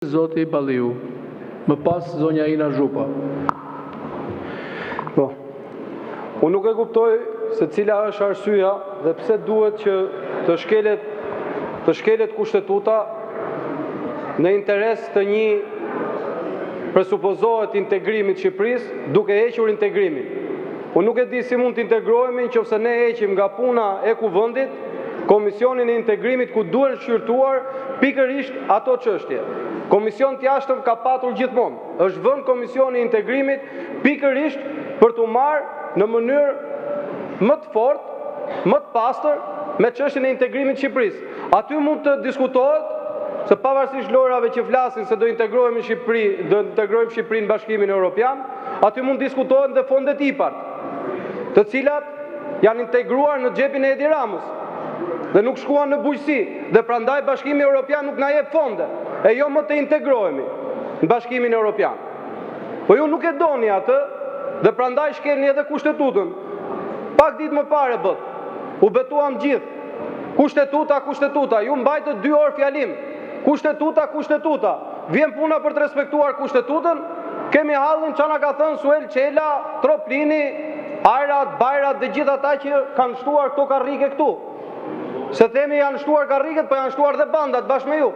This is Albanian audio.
Zoti Balliu, më pas zonja Ina Zhupa. Po. Unë nuk e kuptoj se cila është arsyeja dhe pse duhet që të shkelet të shkelet kushtetuta në interes të një presupozohet integrimi të Shqipërisë, duke hequr integrimin. Unë nuk e di si mund të integrohemi nëse ne heqim nga puna e Kuvendit Komisionin e Integrimit ku duhen shqyrtuar pikërisht ato çështje. Komision të Jashtëm ka patur gjithmonë. Është vënë Komisioni i Integrimit pikërisht për t'u marrë në mënyrë më të fortë, më të pastër me çështjen e integrimit të Shqipërisë. Aty mund të diskutohet se pavarësisht lojërave që flasin se do integrohemi në Shqipëri, do integrojmë Shqipërinë në Bashkimin Europian, aty mund të diskutohen dhe fondet IPARD, të cilat janë integruar në xhepin e Edi Ramës dhe nuk shkuan në bujqësi dhe prandaj Bashkimi Europian nuk na jep fonde, e jo më të integrohemi në Bashkimin Europian. Po ju nuk e doni atë dhe prandaj shkelni edhe Kushtetutën. Pak ditë më parë e bëtë. U betuam të gjithë. Kushtetuta, Kushtetuta, ju mbajtët dy orë fjalim. Kushtetuta, Kushtetuta. Vjen puna për të respektuar Kushtetutën, kemi hallin ça na ka thënë Suel Çela, Troplini, Hajrat, Bajrat dhe gjithë ata që kanë shtuar këto karrige këtu. Se themi janë shtuar karriget, po janë shtuar dhe bandat bashkë me ju.